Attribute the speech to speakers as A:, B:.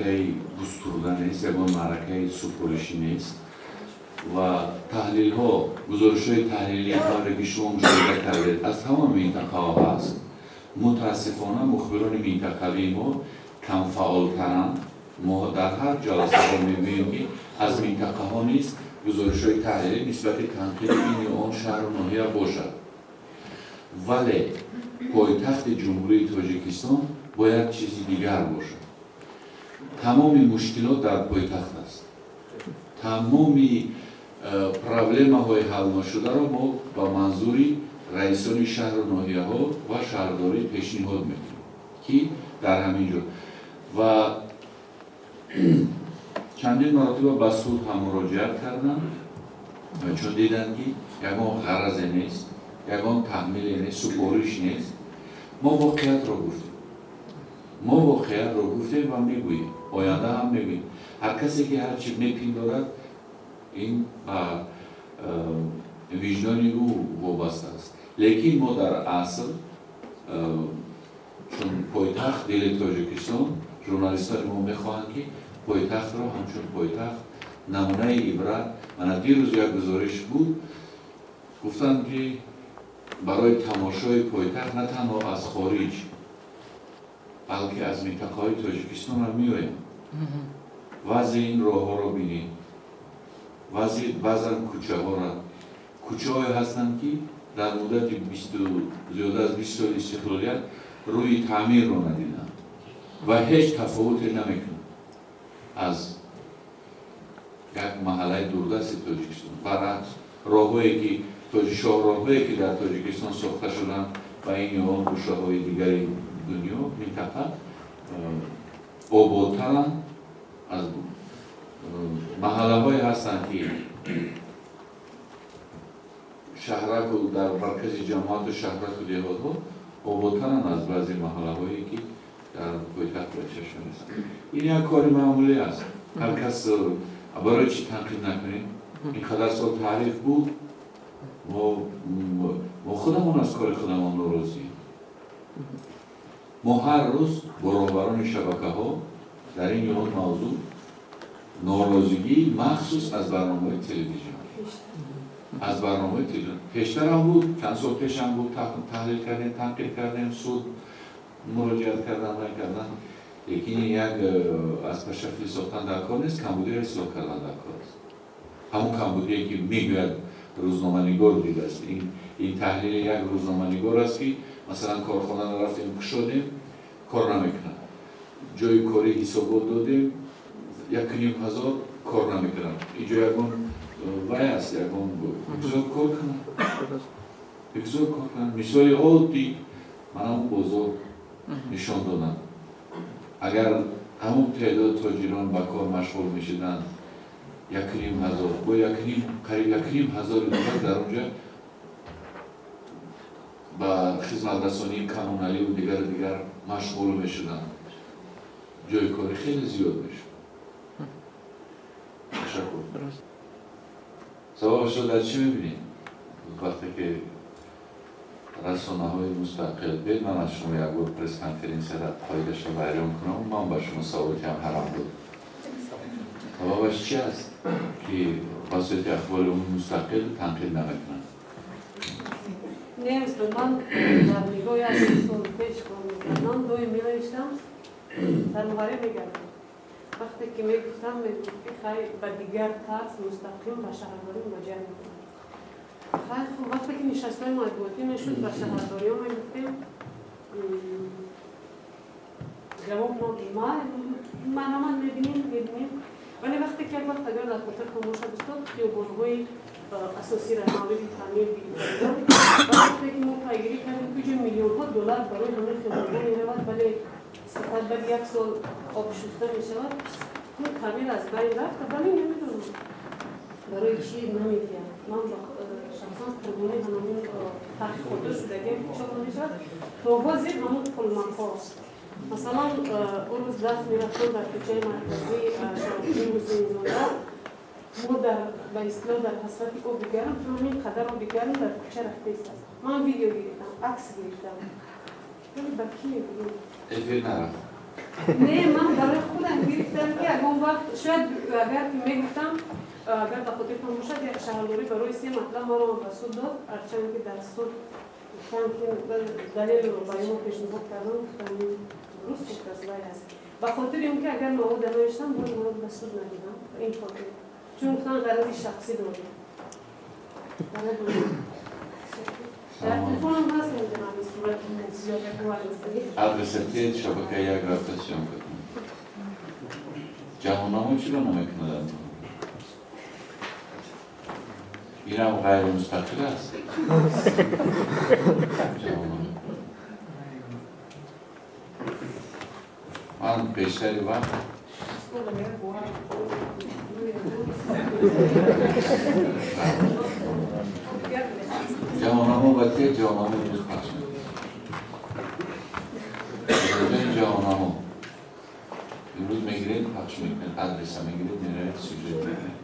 A: Маъракаи густурда нест, ягон маъракаи супоришӣ нест ва таҳлилҳо, гузоришҳои таҳлилӣ, тавре ки шумо мушоҳида кардед, аз тамоми минтақаҳо ҳаст. Мутаассифона, мухбирони минтақавии мо камфаъолтаранд. Мо дар ҳар ҷаласаҳо мегӯем, ки аз минтақаҳо низ гузоришҳои таҳлилӣ нисбати танқиди ин ё он шаҳру ноҳия бошад, вале пойтахти Ҷумҳурии Тоҷикистон бояд чизи дигар бошад. Тамоми мушкилот дар пойтахт аст. Тамоми проблемаҳои ҳалношударо мо ба манзури раисони шаҳру ноҳияҳо ва шаҳрдорӣ пешниҳод мекунем, ки дар ҳамин ҷо ва чандин маротиба ба суд ҳам муроҷиат карданд, чун диданд, ки ягон ғаразе нест, ягон таҳмиле нест, супориш нест. Мо воқеиятро гуфтем, мо воқеиятро гуфтем ва мегӯем, оянда ҳам мегӯем. Ҳар касе ки ҳар чӣ мепиндорад, ин ба виҷдони ӯ вобаста аст. Лекин мо дар асл, чун пойтахт дили Тоҷикистон, журналистони мо мехоҳанд, ки пойтахтро ҳамчун пойтахт, намунаи ибрат. Мана, дирӯз як гузориш буд, гуфтанд, ки барои тамошои пойтахт на танҳо аз хориҷ, балки аз минтақаҳои Тоҷикистон ҳам меоянд. Вазъи ин роҳҳоро бинед, вазъи баъзан кӯчаҳоро. Кӯчаҳое ҳастанд, ки дар муддати бисту зиёда аз 20 соли истиқлолият рӯи таъмирро надиданд ва ҳеҷ тафовуте намекунанд аз як маҳаллаи дурдасти Тоҷикистон. Баръакс, роҳҳое ки, шоҳроҳҳое ки дар Тоҷикистон сохта шуданд, ба ин ё он гӯшаҳои дигари дунё, минтақа ободтаранд. Аз маҳаллаҳое ҳастанд, ки шаҳраку дар маркази ҷамоату шаҳраку деҳотҳо ободтаранд аз баъзе маҳаллаҳое, ки дар пойтахт ба чашм мерасанд. Ин як кори маъмулӣ аст. Ҳар кас барои чӣ танқид накунем? Ин қадар сол таъриф буд. Мо худамон аз кори худамон норозием. Мо ҳар рӯз бо роҳбарони шабакаҳо дар ин ё он мавзӯъ норозигӣ, махсус аз барномаҳои телевизион, аз барномаҳои телевизион. Пештарам буд, чанд сол пешам буд, таҳлил кардем, танқид кардем, суд муроҷиат кардан, вай кардан. Лекин як аз пашафли сохтан дар кор нест, камбудиро ислоҳ кардан дар кор аст. Ҳамон камбудие, ки мегӯяд рӯзноманигор дидааст. Ин таҳлили як рӯзноманигор аст, ки масалан, корхонаро рафтем, кушодем, кор намекунад, ҷои корӣ ҳисобот додем, 1500 кор намекунад. Инҷо ягон вай аст? Ягон бигзор кор кунад, бигзор кор кунад. Мисоли оддӣ, мана он бозор нишон додам. Агар ҳамон теъдод тоҷирон ба кор машғул мешуданд, 1500 бо якним, қариб 1500 дигар дар онҷа ба хизматрасонии коммуналиву дигару дигар машғул мешуданд, ҷои кори хеле зиёд мешуд. Ташаккур. Сабабашро дар чӣ мебинед, вақте ки расонаҳои мустақил бед? Ман аз шумо як бор пресс-конференсияра қоидаша вайрон кунам, ман ба шумо саволтиам ҳарам буд. Сабабаш чи аст, ки васоити ахбори умумӣ мустақил танқид намекунанд?
B: Не, устод, ман дар нигоҳи аз сол пеш кор мекардам, доим менавиштам, дар муҳаррир мегардам. Вақте ки мегуфтам, мегуфт, ки хай, ба дигар тарз мустақим ба шаҳрдорӣ муроҷиат мекунам. Хай, хуб, вақте ки нишастҳои матбуотӣ мешуд, ба шаҳрдориҳо мегуфтем, ҷавоб марҳамат, мебинем, мебинем. Вале вақте ки як вақт, агар дар хотиртон бошад, устод, хиёбонҳои асосиро мавриди таъмир гирифтаам, вақте ки мо пайгирӣ кардем, ки ҷо миллионҳо доллар барои ҳамаи хиёбонҳо меравад, вале сифат баъди як сол об шуста мешавад, таъмир аз байн рафт. Вале намедонам, барои чӣ намедиҳам. Ман шахсан қурбони ҳамин таҳқиқотҳо шудагиам, ки чоп намешавад. То ҳозир ҳамон пулмаҳо. Масалан, он рӯз дарс мерафтам дар кӯчаи марказии Шарофиддин Ҳусейнзода. Мо дар, ба истилоҳ, дар ҳасрати оби гарм, ҳамин қадар оби гарм дар кӯча рафта истааст. Ман видео гирифтам, акс гирифтам, вале ба кӣ мегӯем?
A: Эфир нарафт.
B: Не, ман барои худам гирифтам, ки ягон вақт шояд агар ки мегуфтам, агар ба хотиртон бошад, як шаҳрдорӣ барои се матлаб маро ба суд дод, ҳарчанд ки дар суд гуфтам, ки далелро ба мо пешниҳод кардам, гуфтам, дуруст гуфтааст, вай ҳаст. Ба хотири он ки агар мавода навиштам, боз маро ба суд надидам, ба ин хотир, чун гуфтан ғарази шахсӣ дорем. Дар телефонам ҳаст, намедонам, сурати зиёд.
A: Адресатият шабака як рафта съёмка кунед. Ҷаҳоннамо чиро намекунад? Инам ғайримустақил аст. Ҷаҳоннамо. Ман бештари вақт ҷаҳоннамо ба те ҷаҳоннамо имрӯз пахш мекунад. Ҷаҳоннамо имрӯз мегиред, пахш мекунед, адреса мегиред, меравед, сюжет мекунед.